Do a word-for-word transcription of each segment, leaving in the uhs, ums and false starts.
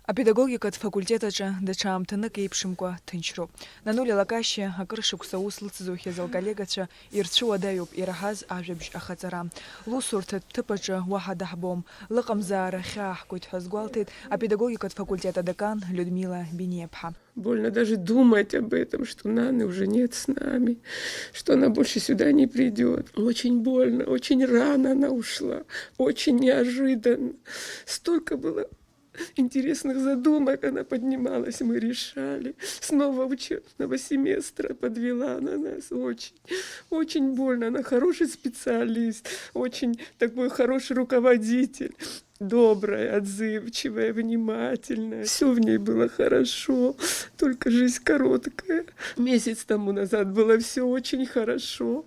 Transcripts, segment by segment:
Апедагогикатә факультет аҿы даҽа аамҭанык еиԥшымкәа ҭынчроуп. Нанули Лакашьиа акыр шықәса аус лыцызухьаз лколлегацәа ирцәыуадаҩуп ираҳаз ажәабжь ахаҵара. Лусурҭатә ҭыԥ аҿы уаҳа даҳбом, лыҟамзаара хьааҳгоит ҳәа азгәалҭеит апедагогикатә факультет адекан Людмила Бениаԥҳа. Больно даже думать об этом, что Наны уже нет с нами, что она больше сюда не придет. Очень больно, очень рано она ушла, очень неожиданно. Столько было интересных задумок она поднималась, мы решали. Снова учебного семестра подвела она нас. Очень, очень больно. Она хороший специалист, очень такой хороший руководитель. Добрая, отзывчивая, внимательная. Все в ней было хорошо, только жизнь короткая. Месяц тому назад было все очень хорошо.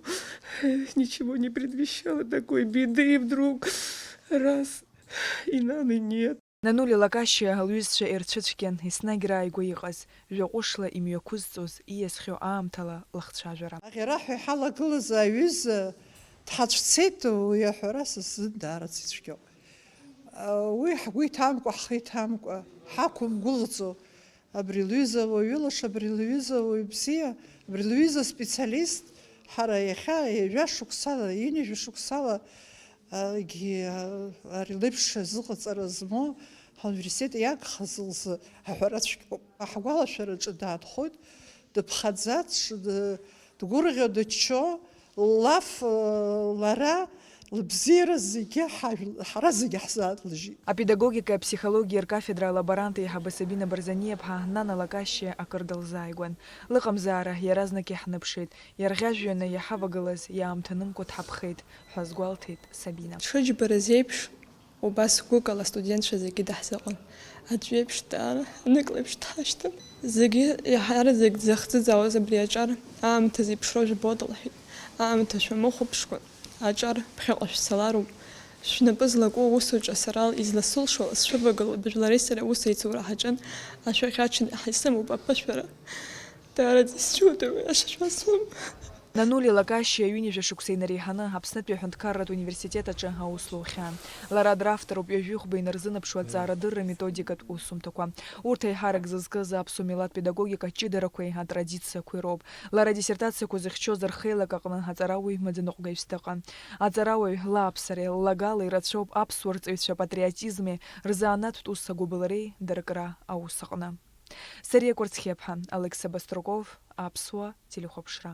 Ничего не предвещало такой беды, и вдруг раз, и Наны нет. Нанули Лакашьиа лҩызцәа ирцәыцәгьан, еснагь рааигәа иҟаз, жәаҟәышла имҩақәызҵоз, ииасхьоу аамҭала лахцәажәара. Аӷьараҳәа иҳалагылаз аҩыза дҳацәцеит, уи аҳәара са сзын даараӡа ицәгьоуп. Уи ҳгәы иҭамкәа, ҳхы иҭамкәа, ҳақәымгәылаӡо, абри лҩыза уаҩы лаша, абри лҩыза уаҩ бзиа, абри лҩыза специалист, ҳара иахьа ҩажәа шықәсала, ҩынҩажәа шықәсала, а, егьи, а, ари леиԥш азыҟаҵара змоу ҳауниверситет иагхаз лзы аҳәара цәгьоуп. Ҳгәалашәараҿы даанхоит, дыԥхаӡац, ды-, дгәырӷьо, дыччо, лаф, лара, лыбзиара зегьы ҳажә-, ҳара зегьы ҳзаадлыжьит. Апедагогикеи аԥсихологиеи ркафедра алаборант еиҳабы Сабина Барзаниаԥҳа Нана Лакашьиа акыр дылзааигәан. Лыҟамзаара иаразнак иаҳныԥшит, иарӷьажәҩаны иҳавагылаз иаамҭанымкәа дҳаԥхеит ҳәа азгәалҭеит Сабина. Ҽыџьбараз еиԥш, убас гәыкала астудентцәа зегьы даҳзыҟан. Аӡә иеиԥш даара, нык леиԥш дҳашьҭан. Зегьы, иаҳараӡак дзахӡыӡаауаз абри аҿар аамҭа зеиԥшроу жәбоит, лҳәеит. Аамҭа шәамыхәаԥшкәа, аҿар ԥхьаҟа шәцалароуп. Шәнапы злаку аусураҿы сара изласылшо сшәывагылоуп, жәлареи сареи аус аиҵура ҳаҿын, ашәахьа аҽны ҳаисымоуп аԥышәара. Даараӡа исцәуеит уи аиаша шәасҳәом. Нанули Лакашьиа ҩынҩажәа шықәса инареиҳаны Аԥснытәи аҳәынҭқарратә университет аҿы аус лухьан. Лара дравторуп ҩажәихәба инарзынаԥшуа аҵаарадырра методикатә усумҭақәа. Урҭ аиҳарак зызкыз аԥсуа милаҭ педагогика ҷыдарақәеи атрадициақәеи роуп. Лара диссертациақәа зыхьчоз рхеилак аҟны аҵарауаҩ маӡаныҟәгаҩыс дыҟан. Аҵарауаҩ лааԥсареи ллагалеи рацәоуп аԥсуа рҵаҩцәа патриотизми рзанааҭтә ус агәыбылреи даркра аус аҟны. Сариа Кәарцхиаԥҳа, Алықьса Баструков, Аԥсуа телехәаԥшра.